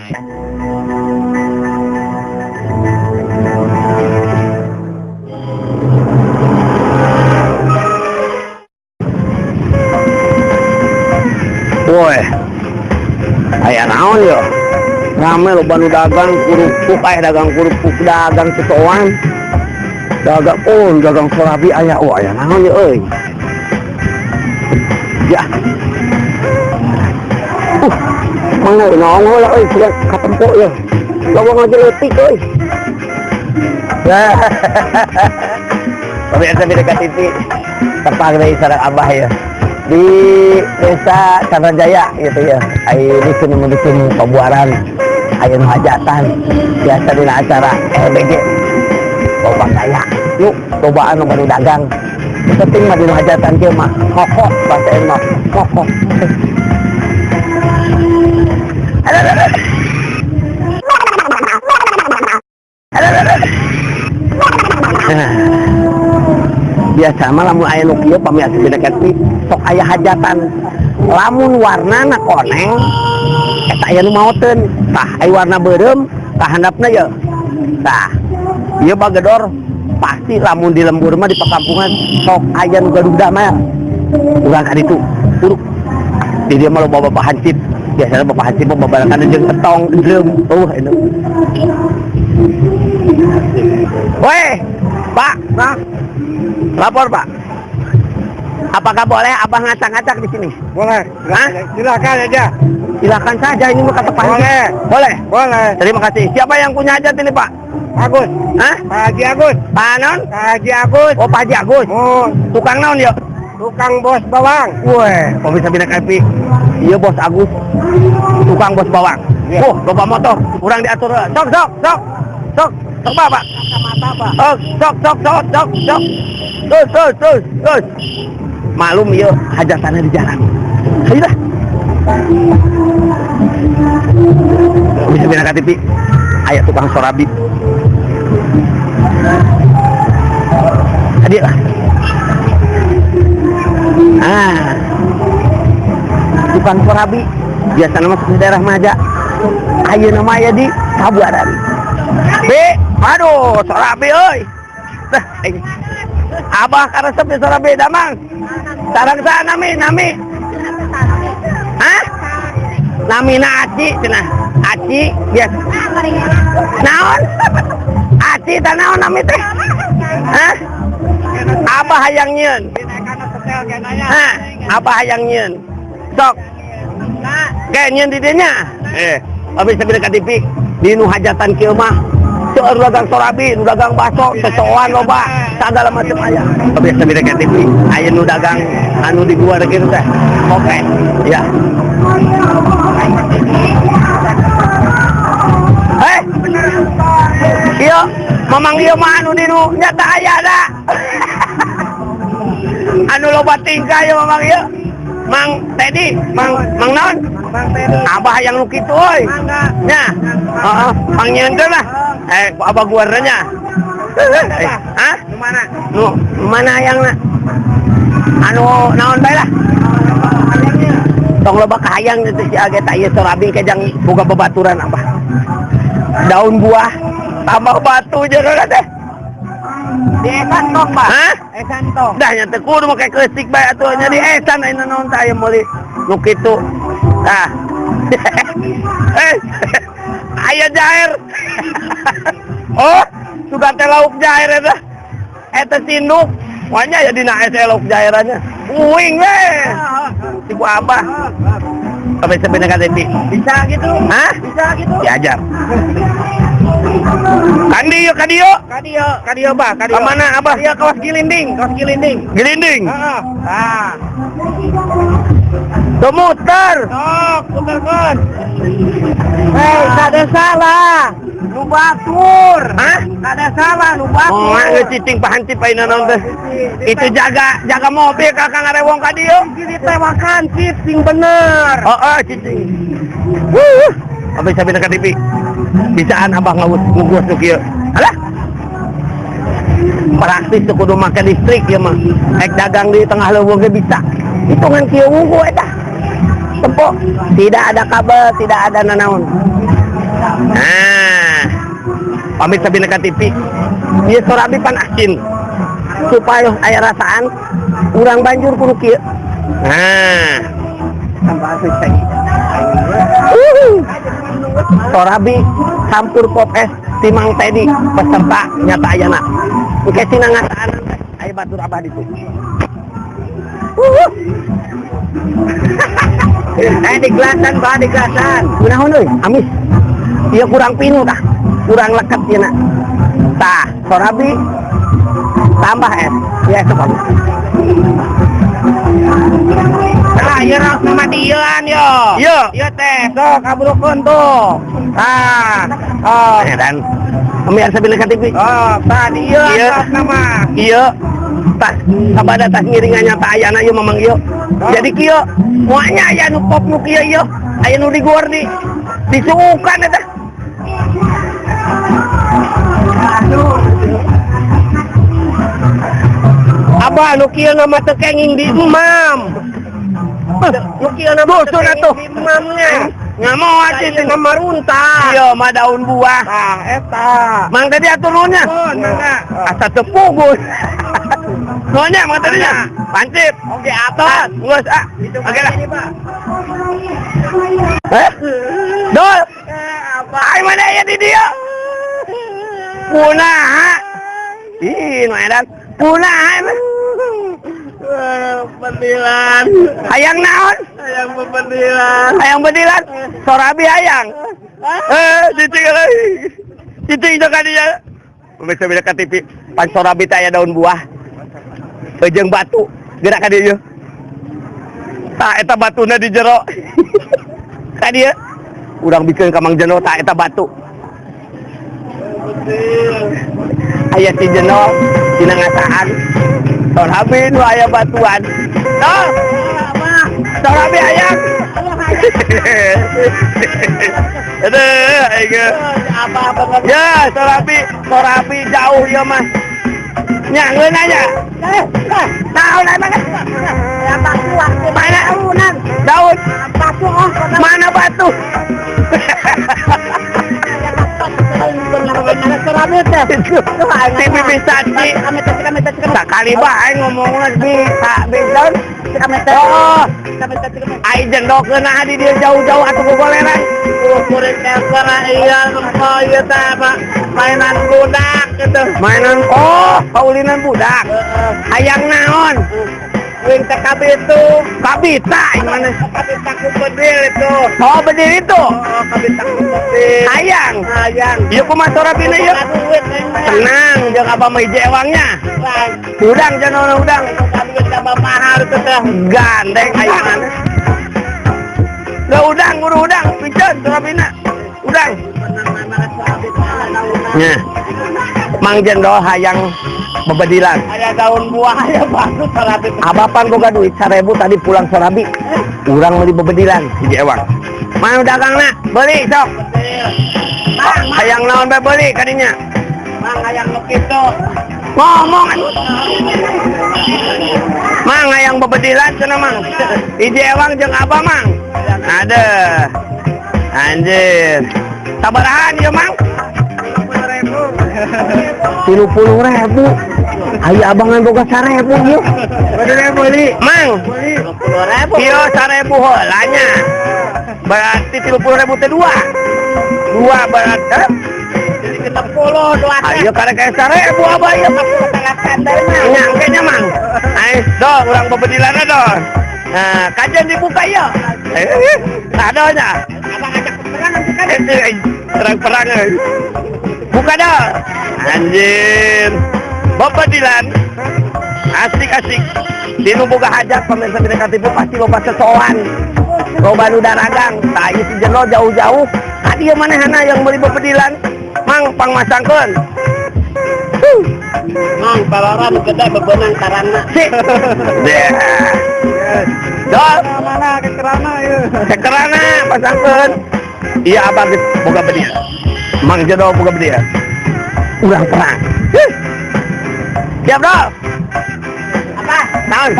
Woi, aya naon yo? Rame loba nu dagang kerupuk, aya dagang kerupuk, dagang sesoan. Dagang oh, dagang serabi aya, oh aya naon yo euy. Ya. Mana nongol lah euy, sudah katempo yo. Lawang aja leutik euy. Pemirsa Bina TV, tepang deui sareng Abah ya. Di desa Cakrajaya gitu ya. Ai di sini dusun Pabuaran, aya nu hajatan biasa dina acara LBG. Loba gaya. Yuk, cobaan nu bari dagang. Penting mah dina hajatan kieu mah kokoh bahasa mah kokoh. Biasa mah lamun aya nu kieu pami asup dina TV sok aya hajatan. Lamun warnana koneng eta aya nu maoteun. Tah aya warna beureum tah handapna ye. Tah ieu bagedor pasti lamun di lembur mah di perkampungan sok aya nu gaduh damel. Urang ka ditu uruk. Di dieu mah loba bapak hansip. Biasana bapak hansip mah babarengan jeung etong drum. Oh enak. Weh, Pak, Pak. Lapor, Pak. Apakah boleh Abah ngacak-ngacak di sini? Boleh. Hah? Silakan aja. Silakan saja, ini mah kata Pak Haji. Boleh. Boleh? Boleh. Terima kasih. Siapa yang punya hajat ini, Pak? Agus. Hah? Pak Haji Agus. Pak Non? Pak Haji Agus. Oh, Pak Haji Agus. Oh. Tukang naon ya? Tukang bos bawang. Weh, pemirsa Bina TV. Iya, Bos Agus. Tukang bos bawang. Iya. Oh, loba motor. Kurang diatur. Sok, sok, sok. Sok, sok, Pak, Pak. Kacamata, Pak. Oh, sok, sok, sok, sok, sok. Terus, terus, terus, terus. Malum yuk, hajatannya di jalan. Ayo dah. Bisa Bina TV. Ayo tukang sorabi. Hadir lah. Ah, tukang sorabi biasa nama di daerah Maja. Ayo nama ya di Kabuaran. B, aduh, sorabi oi. Dah, ini. Abah karesep di sorabi damang. Sarang sa nami, nami. Hah? Namina Aci cenah. Aci biasa. Naon? Aci tah naon nami teh? Hah? Abah hayang nyieun. Hah? Abah hayang nyieun. Sok. Kayak nyieun di dinya. Abis sambil ka TV di nu hajatan kieu mah seueur dagang sorabi, nu dagang bakso, sesoan loba, sagala macam aya. Abis sambil ka TV aya nu dagang anu di gua kieu teh. Oke, ya. Hei, iya, mamang ieu mah anu di nu nyata aya da. Anu loba tingkah ieu mamang ieu. Mang Teddy, Mang Mang naon? Mang Teddy. Abah yang nu kitu euy. Nya. Heeh, mang nyieunkeun lah. Abah guaranya. Hah? Nu mana? Nu mana hayangna? Anu naon bae lah. Tong loba kahayang teh si age tah ieu sorabi kejang boga babaturan abah. Daun buah tambah batu jeung teh. Di esan tong, Pak. Hah? Esan tong. Dah nya teh kudu make keusik bae atuh nya di esan ayeuna naon teh aya meuli nu kitu. Tah. Aya jair. Oh, sugan teh lauk jair eta. Eta sinduk. Wanya ya dina es lauk jairannya. Uing we. Si ku abah. Sampai sebenarnya kata TV. Bisa gitu? Hah? Bisa gitu? Diajar. Kandiyo, kandiyo. Kandiyo, kandiyo, Bah, kandiyo. Ke mana, Abah? Iya, kawas Gilinding, kawas Gilinding. Gilinding? Heeh. Nah. Tuh muter. Sok, muterkeun. Hei, tak ada salah. Nu batur. Hah? Tak ada salah, nu batur. Oh, geus cicing pahancip ayeuna naon teh. Itu jaga, jaga mobil kakang ngarewong ka dieu. Ditewakan cicing sing bener. Heeh, cicing. Wuh. Abis sampai dekat TV. Bisaan abah ngawus ngugus nu kieu. Alah. Praktis teu kudu make listrik ieu mah. Ek dagang di tengah leuweung ge bisa. Hitungan kieu wungku eta. Tempo, tidak ada kabel, tidak ada nanaon. Nah, pamit sabi ka TV. Ieu sorabi pan asin. Supaya aya rasaan urang banjur kudu kieu. Nah, tambah asin. Sorabi campur pop es ti Mang Teddy peserta nyata ayana. Engke sina ngasaan teh aya batur abah ditu. Di gelasan, bah di gelasan. Kunaon euy? Amis. Ieu kurang pinu tah. Kurang leket ieu na. Tah, sorabi tambah es. Ya sok bagus. Tah, ieu raos nama dieuan yo. Ieu. Ieu teh sok kabrukeun tuh. Tah. Oh, dan pemirsa bila ka TV. Oh, tah dieuan raos nama. Ieu. Tah, sabada tah ngiringannya tah ayana ieu mamang ieu. Jadi kieu, moalnya aya nu pop nu kieu ieu, aya nu digor di disuukan eta. Aduh. Abah nu kieu mah teu kenging di emam. Nu kieu mah teu kenging di emamnya. Ngamau atuh teh nama runtah. Ieu mah daun buah. Tah eta. Mang tadi atur nuhunnya. Mangga. Asa teu pugus. Nuhunnya mang tadi nya. Pancip. Oke atos. Geus ah. Oke lah. Heh? Dol. Ai mana aya di dieu? Kunaha? Ih, nu edan. Kunaha emang? Bedilan. Hayang naon? Hayang bebedilan. Hayang bedilan? Sorabi hayang. Cicing lagi. Cicing jauh ka dieu. Pemirsa bila ka TV, pan sorabi teh aya daun buah. Jeung batu, gerak ka dieu. Tah eta batuna di jero. Ka dieu. Urang bikeun ka Mang Jeno tah eta batu. Aya si Jeno dina ngasaan. Sorabi nu aya batuan. Tuh. Sorabi hayang. Aduh, aing. Ya, sorabi, sorabi jauh ieu mah. Nya ngeunah nya. Naon emang? Mana daun? Mana batu? TV bisa di sakali bae ngomongna bisa bisa. Oh, ai jendok geunah di dieu jauh-jauh atuh gogoleran. Kuring keser iya nempo ieu teh mainan budak gitu. Mainan oh, paulinan budak. Hayang naon? Wing teh kabitu. Kabita mana? Kabita ku bedil itu. Oh, bedil itu. Oh, kabita ku bedil. Hayang. Hayang. Ieu kumaha sorabina ieu? Tenang, jeung abah mah hiji ewangnya. Udang jangan udang. Duit tambah mahal itu teh. Gandeng aing mana? Lah udang, kudu udang, piceun sorabina. Udang. Nya. Mang Jendol hayang bebedilan. Aya daun buah aya batu sorabi. Abah pan boga duit 1000 tadi pulang sorabi. Urang meuli bebedilan hiji ewang. Mana dagangna? Beli sok. Hayang naon bae beli kadinya. Mang hayang nu kitu. Ngomong atuh. Mang hayang bebedilan cenah Mang. Hiji ewang jeung abah Mang. Ada. Anjir. Sabarahan ieu Mang? 30.000. Ayo abangan boga 1.000 ieu. Beli. Mang. 30.000. Ieu 1.000 heula nya. Berarti 30.000 teh dua. Dua berarti jadi 60 dua. Ayo karek kayak 1.000 abah ieu. Nya engke nya Mang. Ayo do urang bebedilanna do. Nah, kajian dibuka ieu. Tah nya. Abang ajak perang nanti kan. Perang-perang euy. Buka dah. Anjir. Bebedilan. Asik-asik. Dinu boga hajat pemirsa Bina TV pasti loba sesoan. Loba nu daragang. Tah ieu si Jeno jauh-jauh. Ka dieu manehana yang meuli bebedilan. Mang pangmasangkeun. Mang balora nu gede bebenang karana. Sik. Dol. Mana kekerana ieu? Kekerana pasangkeun. Iya abah geus boga bedil. Mang Jeno boga bedil. Urang perang. Siap dol. Apa? Naon?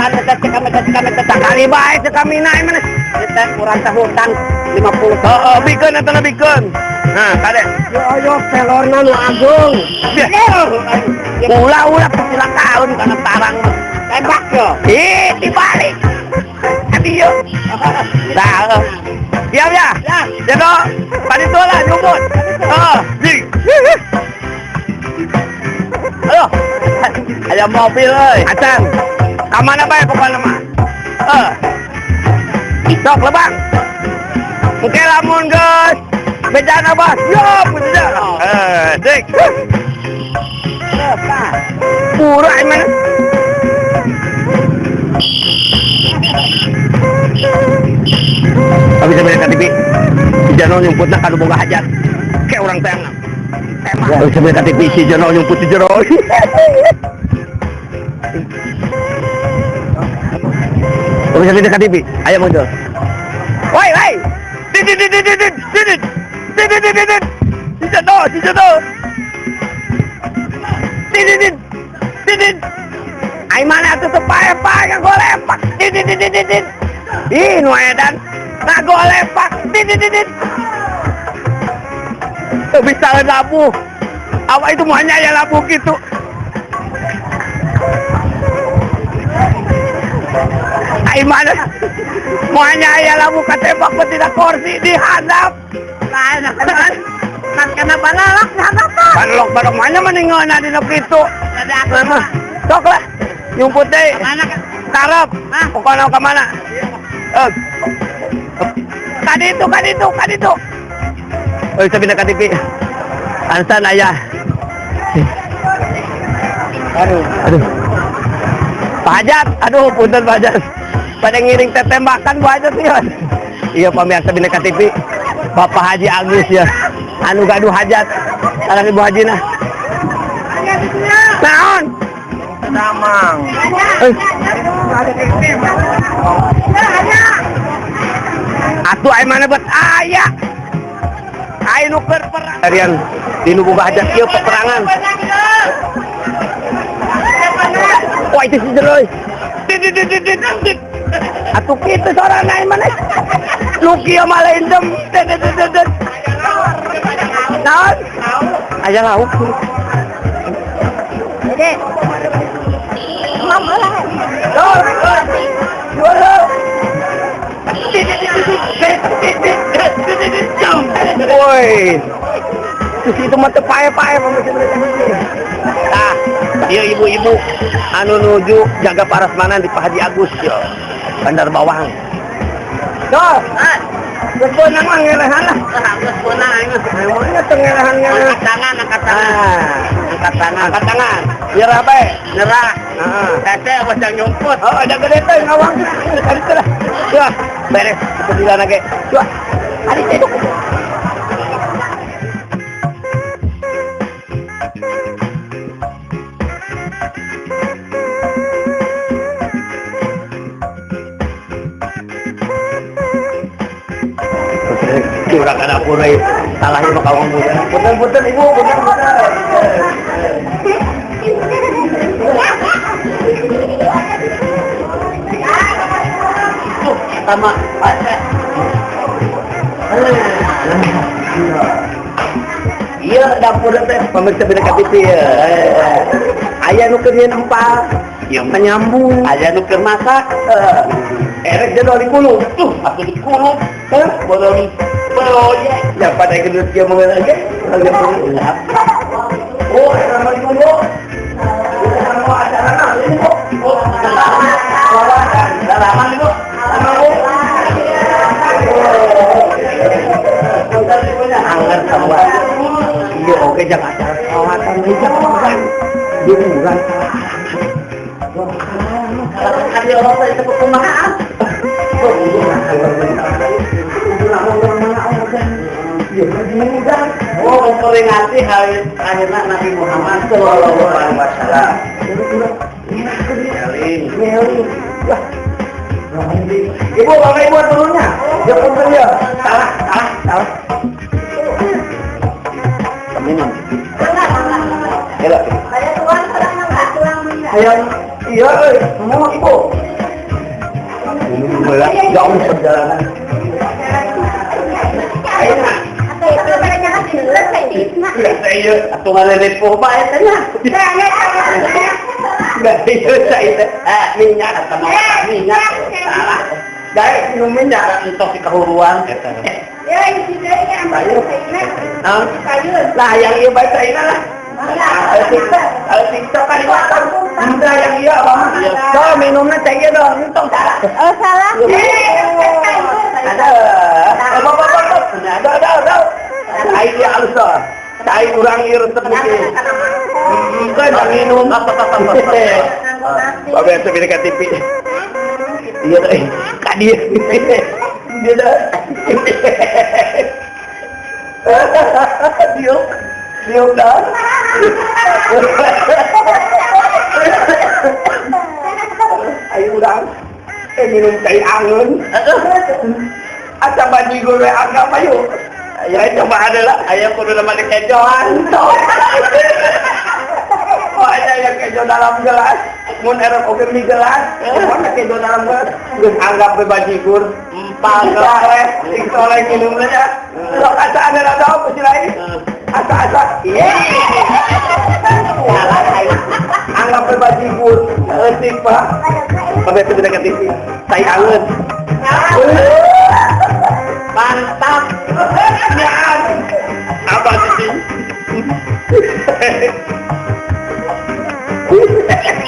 Sakali bae cek kamina mana? Kita kurang teh hutang 50. Heeh, bikeun eta na bikeun. Nah, kade. Yo ayo pelorna nu agung. Ulah-ulah kecelakaan kana tarang. Tembak yo. Ih, dibalik. Adio. Tah. Siap ya? Jago. Panito lah nyumput. Oh, jing. Ayo. Aya mobil euy. Acan. Ka mana bae pokona mah? Eh. Sok lebang. Engke lamun geus bejana bos. Yo, bejana. Eh, dik. Pura mana? Tapi saya beli KTP. Si Jono nyumputna kanu boga hajat. Kayak orang teh. Tapi saya beli KTP si Jono nyumput si Jono. Tapi saya beli KTP. Ayo muncul. Woi, woi. Dit dit dit dit dit dit dit dit dit dit. Si Jono, si Jono. Dit dit dit dit dit. Ai mana atuh teu pae-pae ngagolepak. Dit dit dit dit dit. Ih, nu edan. Ngagolepak. Dit dit dit dit. Teu bisa labuh. Awak itu maunya ya labuh gitu. Ai mana? Maunya ya labuh katembak tidak kursi dihandap. Lain kan kena balalak dihandap. Balok balok mana meningouna dina kitu. Sok lah. Nyumput deui. Karep. Pokona ka mana? Kaditu, kaditu, kaditu. Oh, bisa pindah KTP. Ansan ayah. Aduh, aduh. Pak Hajat, aduh punten Pak Hajat. Pada ngiring tetembakan Bu Hajat ya. Iya pemirsa pindah KTP. Bapak Haji Agus ya. Anu gaduh hajat. Sareng Ibu Haji nah. Naon? Damang. Atuh ai mana bet aya. Ai nu keur perang. Arian dinu boga hajat ieu peperangan. Wah itu si Jeroy. Dit. Atuh kitu sorana ai mana? Nu kieu mah lain dem. Dit. Naon? Aya lauk. Dede. Woi, terus itu mah teu pae-pae. Tah, ieu ibu-ibu anu nuju jaga parasmanan di Pak Haji Agus yo, Bandar Bawang. Tuh, geus beunang mah ngelehan lah. Geus beunang aing mah. Emangnya teu ngelehan ngelehan. Angkat tangan, angkat tangan. Angkat tangan. Angkat tangan. Nyerah bae, nyerah. Heeh. Teh bocah nyumput. Oh, ada gede teh ngawang. Tadi teh lah. Wah, beres kebilan ge. Wah, ari teh. Curang kana pura salahnya mah kawang muda. Punten-punten ibu, punten-punten. Sama iya dapur teh pemirsa bina KTP ya. Aya nu keur nyieun empal, ieu mah nyambung. Aya nu keur masak, erek jadwal dikulub. Tuh, atuh dikulub. Heh, bodong proyek. Ya pada gendut kieu mah ge. Oh, eta mah dikulub. Mau acara naon ini, Bu? Oh, salaman, Bu. Anggar sama. Iya, oke jangan acara selawatan deui jangan. Dia kurang salah. Kan dia orang teh teu kumaha. Oh, memperingati hari akhirna Nabi Muhammad sallallahu alaihi wasallam. Ibu, bapak ibu turunnya. Ya punten ya. Salah, salah, salah. Minum. Elok. Ayam, iya, semua ibu. Ini jauh perjalanan. Ayo. Iya, atuh ngalelepoh bae teh nya. Iya, saya minyak atau minyak salah. Daek minum minyak entos di kahuruan. Ya, isi deui ambil saina. Lah yang ieu bae saina lah. TikTok kan diwatang. Udah yang ieu abah mah. So minumna cai ieu dong, entong salah. Oh, salah. Ada. Ada, ada, ada. Ai ieu alus doh. Cai urang ieu resep mungkin. Kan minum apa-apa. Babe atuh beli ka TV. Iya deh, kak dia. Dia dah. Diuk, diuk dah. Ayo urang, minum cai angeun. Asa bajigur we anggap ayo. Ayo coba ada lah, ayo kudu nama kejoan. Oh ada yang kejo dalam gelas, mun erok oge mie gelas, mana kejo dalam gelas, geus anggap we bajigur, empal soleh, sing soleh minumna nya. Sok asa ada rada apa sih lain? Asa-asa, iya. Anggap we bajigur, leutik Pak. Sampai itu dekat TV, tai angeun. Mantap. Nyaan. Apa sih?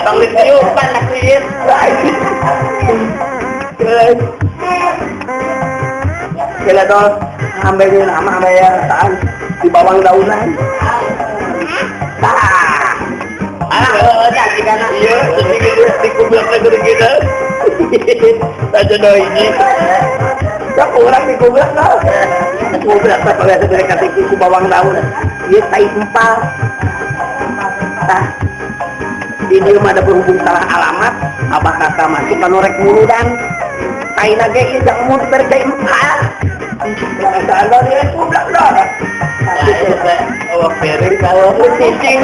Tong ditiupan lakuin. Kira dong, ambil nama ambil rasaan di bawang daunan. Tah. Alah, iya, dikublak lagi gitu. Saja doi ini. Tak kurang dikublak dah. Dikublak tak pakai dari kaki ku bawang daun. Ieu tai empal. Tah. Di dieu mah ada berhubung salah alamat, abah kata masuk ka rek muludan. Aina ge ieu jang mun ber tai empal. Salah dia kublak dah. Oh, piring kalau cicing.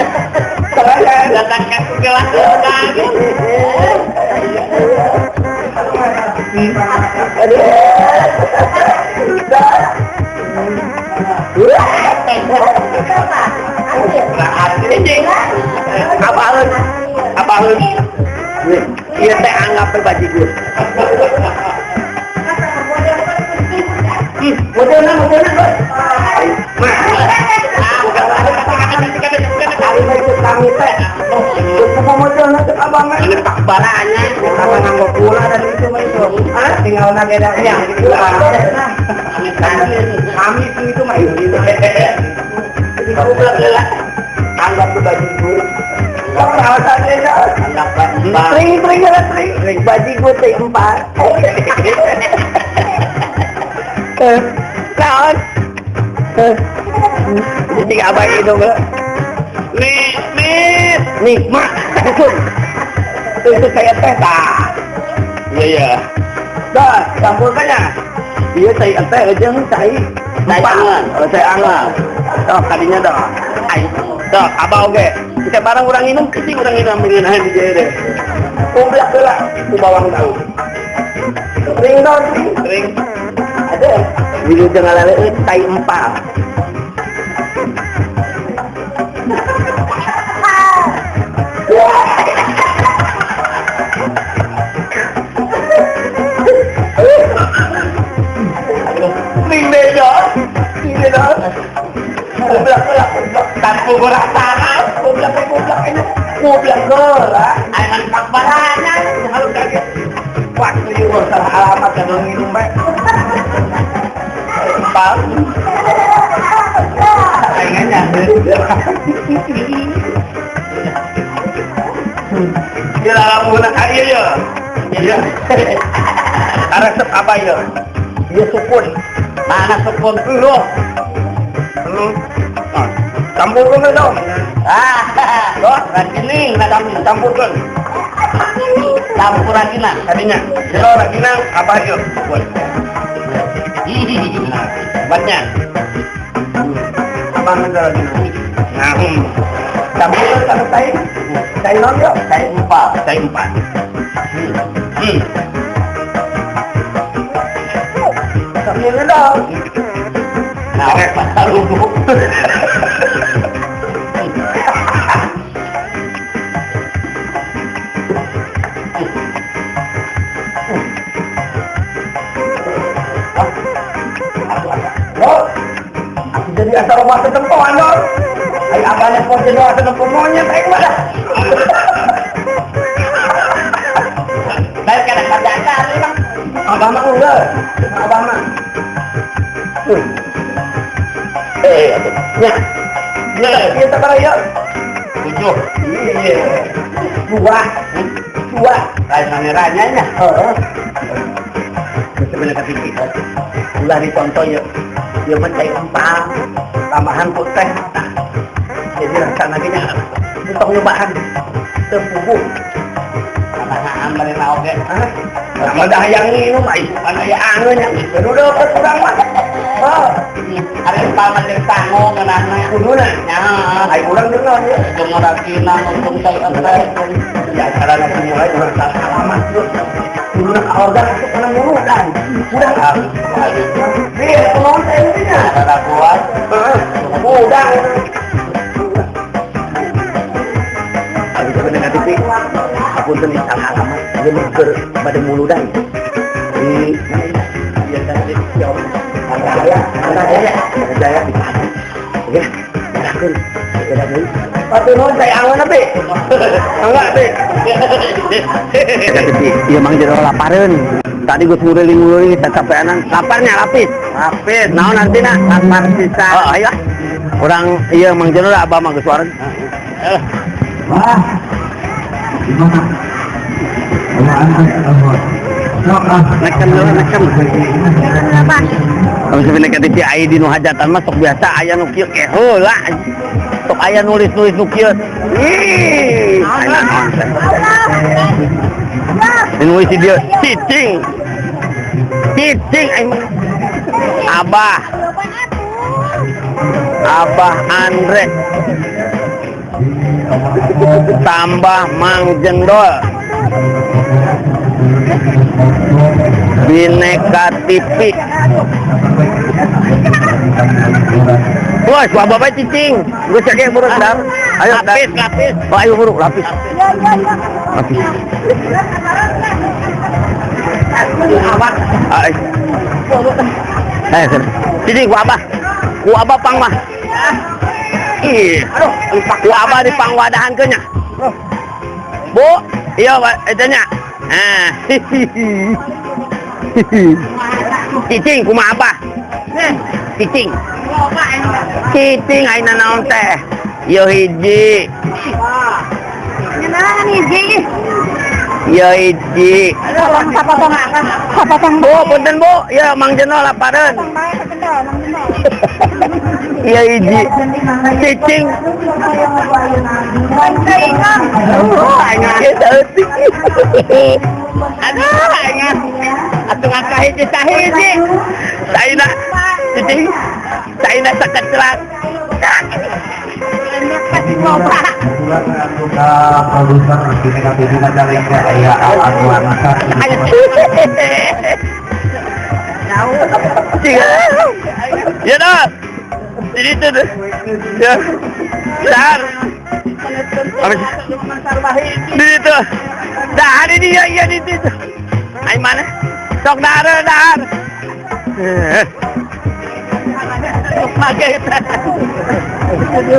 Salah datang ka gelas. Aduh. Apaun? Apaun? Ieu teh anggap we bajigur. Modelna modelna Bos. Kami teh modelna teh abang mah baranya sama nganggo gula dan itu mah itu. Hah? Tinggal na beda nya. Kami itu mah itu. Dikublak heula. Anggap we bajigur. Kok alasannya dah? Anggap sering sering sering bajigur teh empat. Kaon. Jadi abang itu nih nih nih mak. Itu saya teh tah. Iya iya. Dah campurkannya. Iya saya teh jeung cai angan. Oh cai angan. Oh kadinya dah. Ayo. Dah abah oge. Kita barang urang minum kecil urang minum ambilin aja di jere deh. Kublak heula ku bawang daun. Ring dong, ring. Ada. Wilujeng ngalaleut tai empal. Ring deh dong. Ring deh dong. Kublak heula kublak tanpa gerak tangan, kublak kublak ini kublak gerak. Ayo mantap baranya harus kaget. Waktu juga salah alamat dan minum baik. Empal. Saingannya. Dia dalam menggunakan iya ya. Iya. Resep apa ya? Dia sukun. Mana sukun lu? Lu. Campurkan dong. Ah, loh, ini campurkan. Campur raginan tadinya. Jero raginan apa yuk? Obatnya. Abang ada raginan. Nah, campurkan sama cai. Cai non yuk? Cai empat. Cai empat. Ini dong. Nah, pasarubuk. Jadi asal rumah ketempoan dong. Ay abahnya pun jadi asal tempo monyet aing mah dah. Baik kana kerjaan mah. Abah mah enggak. Abah mah. Ya. Ya, ieu sabaraha ieu? 7. Iya. 2. 2. Lain maneranya nya. Heeh. Sebenarnya tapi ulah ditonton yuk. Ieu mah cai empang, tambahan ku teh. Jadi rasana ge nya tong nyobaan teu puguh. Tambahan meureun oge. Hah? Mah hayang nginum ai isukan aya angeun nya. Kudu deukeut urang mah. Heuh. Ari empang mah jeung sangu ngeunahna. Kuduna nya. Ai urang deui naon ieu? Jeung ngarakinan untung cai teh. Ya carana mulai urang salaman terus. Kuduna ka organ asup kana muludan. Udah. Nih, kunaon teh ieu nya? Rada kuat. Heeh. Udang. Abi sebenarnya TV. Aku teh salah alamat. Ieu mah keur bade muludan. Di mana ieu? Biasa di Jaya. Jaya. Jaya di Padang. Oke. Serahkeun. Beda deui. Patuh nuhun cai angeun bi. Enggak bi. Ieu mang jero lapareun. Tadi geus nguriling-nguriling cacapeanan. Laparnya lapis. Lapis. Naon artina? Lapar sisa. Oh, ayo. Urang ieu Mang Jero abah mah geus wareg. Wah. Gimana? Nekem dulu, nekem. Kalau sebenarnya ketika aya di nu hajatan mah sok biasa aya nu kieu ke heula. Sok aya nulis-nulis nu kieu. Ih, aya naon teh. Nulis di dieu cicing. Cicing aing mah. Abah. Abah Andre. Tambah Mang Jendol. Bineka TV. Wah, suah bapak cicing. Gue cek buru dar. Ayo lapis, lapis. Oh, ayo buru lapis. Lapis. Ayo. Cicing ku abah. Ku abah pang mah. Ih, aduh, ku abah di pangwadahan nya. Bu, iya eta nya. Ah. Cicing kumaha abah? Cicing. Cicing ayeuna naon teh? Ieu hiji. Hiji. Ieu hiji. Sapotong. Bu, punten Bu, ieu Mang Jeno lapareun. Ieu hiji. Cicing. Oh, aing saeutik. Aduh, aing atuh ngakah hiji sahiji. Saina cicing. Saina sakeclak. Ya dah. Ini tuh. Ya. Dar. Di situ. Dah ini dia, iya di situ. Ai mana? Sok dar, dar.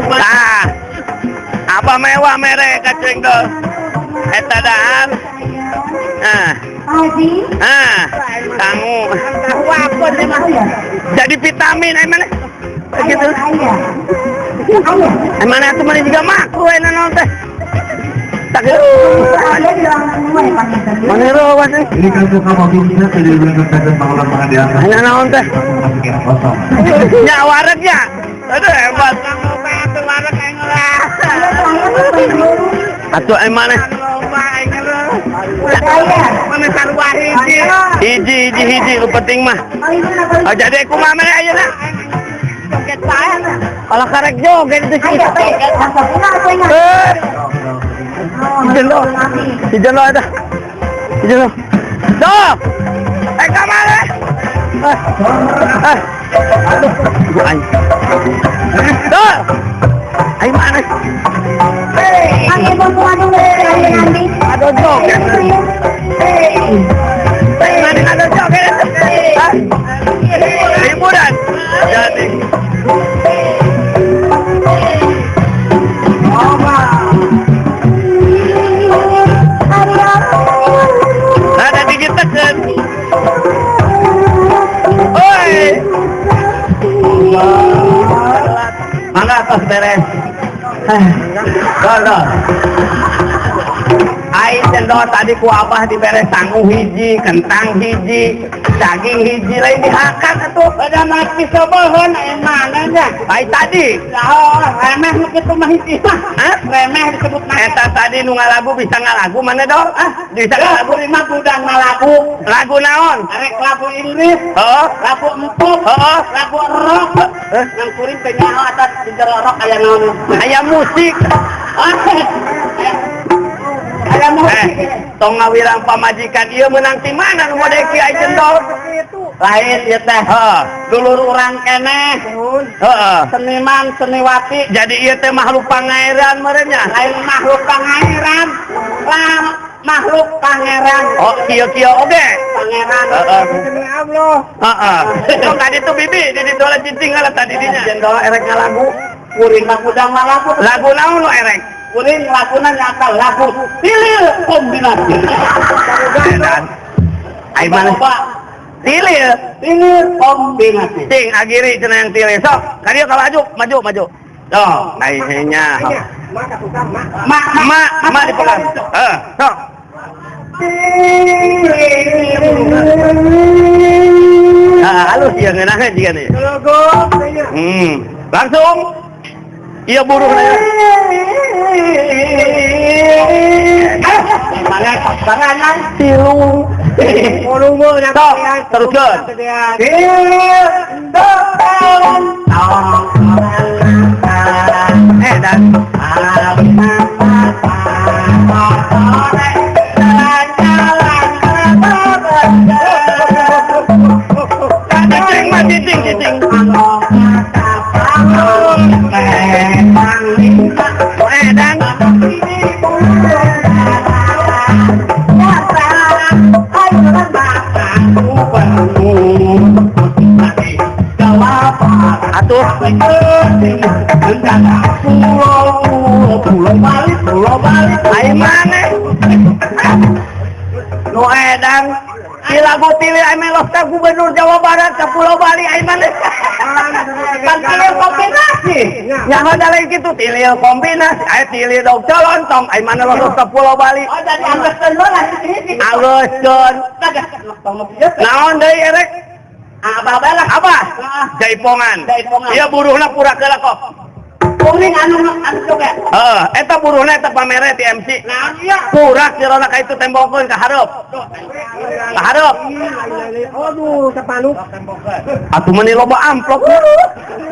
Nah, apa mewah merek kaceng tuh? Eta dahar. Nah. Ah, sangu. Jadi vitamin ai mana? Gitu. Ai mana atuh mana juga makro enak naon teh. Tak mana rawas eh? Ini kan suka mobilnya tidak boleh bangunan pengadilan. Hanya naon teh? Ya wareg ya. Aduh hebat. Atuh ai mana? Mana sarua hiji. Hiji hiji hiji nu penting mah. Oh, jadi kumaha maneh ayeuna? Joget bae. Kalau karek joget itu sih. Si Jelo, si Jelo ada. Si Jelo. Dok. Eh kamana? Eh. Aduh, ibu aing. Tuh. Aing mana? Hei. Ang ibang po anong nanti. Aduh joget. Hei. Mana ada joget? Hah? Hiburan. Jadi. Ada dikit tekan. Oi. Mangga atas beres. Dol. Ai cendol tadi ku abah diberes sangu hiji, kentang hiji, daging hiji lain dihakan atuh. Pada mati sobohon mana nya? Ai tadi. Oh, remeh nu kitu mah hiji mah. Hah? Remeh disebut mah. Eta tadi nu ngalagu bisa ngalagu mana dol? Ah, bisa ngalagu lima gudang ngalagu. Lagu naon? Arek lagu Inggris. Heeh. Lagu empuk. Heeh. Lagu rock. Nang kuring teh nyaho atas di jero rock aya naon? Aya musik. Aya musik. Tong ngawirang pamajikan ieu meunang ti mana nu mode kieu cendol? Lain ieu teh. Heeh. Dulur urang keneh. Heeh. Seniman seniwati. Jadi ieu teh makhluk pangeran meureun nya. Lain makhluk pangeran. Lah makhluk pangeran. Oh, kieu-kieu oge. Pangeran. Heeh. Demi Allah. Heeh. Tong tadi tuh bibi di ditu lah cicing lah tadi dinya. Cendol erek ngalagu. Kuring mah gudang ngalagu. Lagu naon nu erek? Kuring laguna nyata lagu tilil kombinasi. Ai mana? Tilil, tilil kombinasi. Ting agiri cenah yang tilil sok. Ka dieu ka maju, maju, maju. Tuh, ai nya. Mak mak mak dipegang. Heeh, sok. Ah, halus ieu ngeunahna jiga nih. Langsung. Iya buruh na. Mana pasangan tilung. Sok, teruskeun. Dan cicing mah cicing cicing. Dan atuh ai maneh nu edang di lagu tilil ai melos ka gubernur Jawa Barat ka Pulau Bali ai maneh kan tilil kombinasi nyaho da lain kitu tilil kombinasi ai tilil dog colontong ai maneh los ka Pulau Bali. Oh jadi anggeuskeun heula aloskeun naon deui erek abah lah abah jaipongan. Ieu buruhna pura keula kok kuring anu anu joget. Heeh, eta buruhna eta pamere ti MC. Naon ieu? Purak jerona ka itu tembongkeun ka hareup. Ka hareup. Aduh, sapaluk. Atuh meuni loba amplop.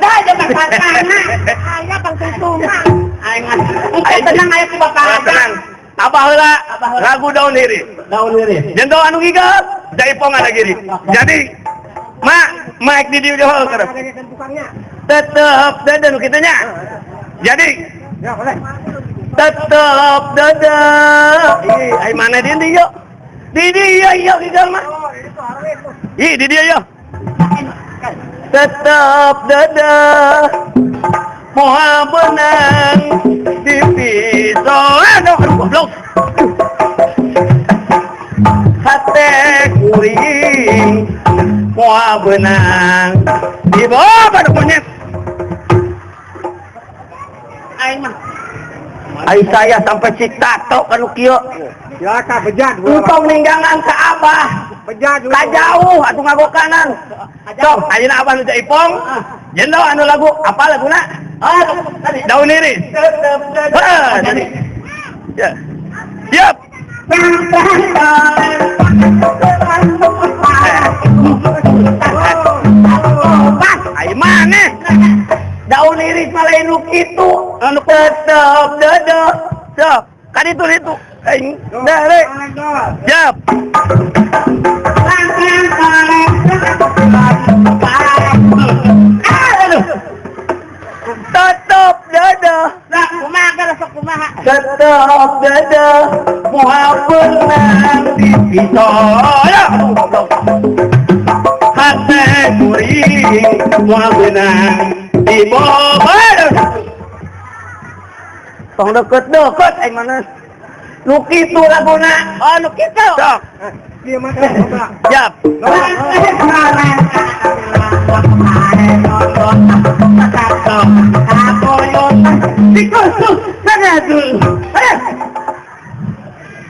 Da jeung pasana. Aya pangtungtungan. Aing mah tenang aya ku bapak. Tenang. Abah heula lagu daun iris. Daun iris. Jendol anu gigel, jaipongan giri. Jadi mak, mic di dieu heul keur. Tetep dede nu kitu nya. Jadi tetep dede. Ih, ai mana di dieu? Di dieu ieu gigel mah. Ih, di dieu ieu. Tetep dede. Moal beunang di pisau. Aduh, goblok. Hate kuring moal beunang di bawah pada monyet. Aing mah. Ai saya sampai citato kanu kieu. Ya ka bejat. Entong ninggangan ka abah. Bejat. Ka jauh atuh ngagokanan. Sok, ayeuna abah nu jaipong. Jendol anu lagu apa laguna? Ah, tadi. Daun iris. Heeh, jadi. Ya. Siap. Ai maneh? Daun iris mah lain nu kitu. Anu tetep dede. Sok, ka ditu ditu. Aing dere. Siap. dada. Lah kumaha kana sok kumaha? Tetep dada moal beunang dipisah. Ya goblok. Hate kuring moal beunang dibawa. Tong deket-deket aing mana. Nu kitu laguna. Oh nu kitu. Sok. Ieu mah teh coba. Siap.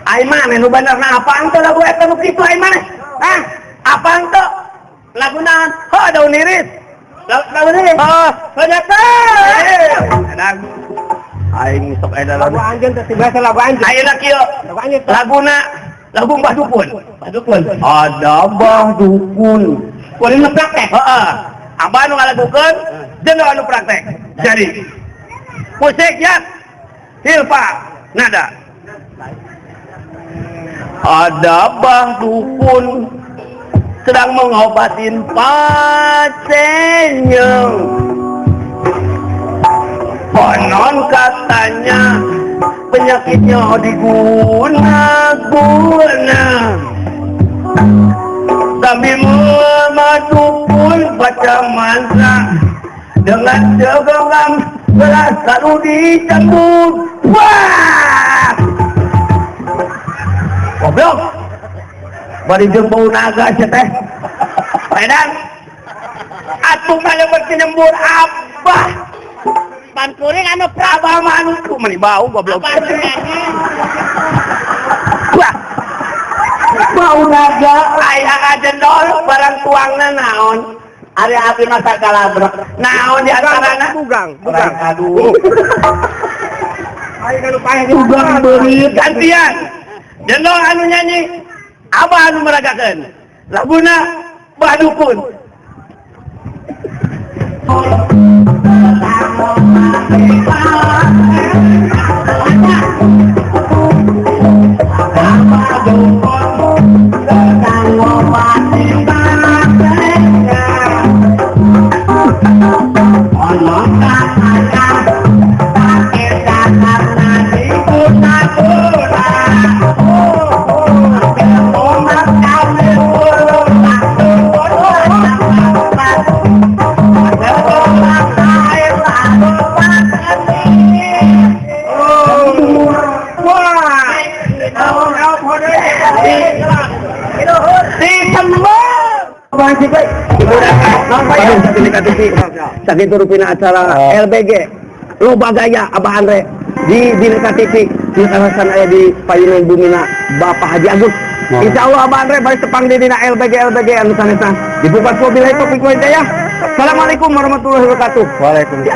Ai maneh nu benerna apaan teh lagu eta nu kitu ai maneh? Hah? Apaan teh? Lagu naon? Heuh daun iris. Lagu iris. Heuh, ternyata. Edan. Aing sok aya lagu anjeun teh bahasa lagu anjeun. Ayeuna kieu. Lagu anjeun. Laguna lagu Mbah Dukun. Mbah Dukun. Ada Mbah Dukun. Kuring nu praktek. Heeh. Abah nu ngalagukeun, jeung anu praktek. Jadi musik ya. Hilfa nada. Ada Mbah Dukun sedang mengobatin pasiennya. Konon katanya penyakitnya diguna-guna. Sambil memadu pun baca mantra dengan segenggam gelas lalu dicambuk. Wah! Goblok! Bari jeung bau naga sia teh. Edan. Atuh mah leuweut nyembur abah. Pan kuring anu abah mah anu meni bau goblok. Wah. Bau naga aya ngajendol barang tuangna naon? Ari abdi mah sakalabrek. Naon di antarana? Bugang, bugang. Aduh. Ayo anu paeh bugang beurit gantian. Jendol anu nyanyi, abah anu meragakeun. Laguna Mbah Dukun. Sakitu rupina acara LBG Loba Gaya Abah Andre di Dineka TV di kawasan aya di Payunan Bumina Bapak Haji Agus. Insya Allah Abah Andre balik tepang di dina LBG LBG anu sanesna. Dibuka wabillahi taufiq wal hidayah. Assalamualaikum warahmatullahi wabarakatuh. Waalaikumsalam.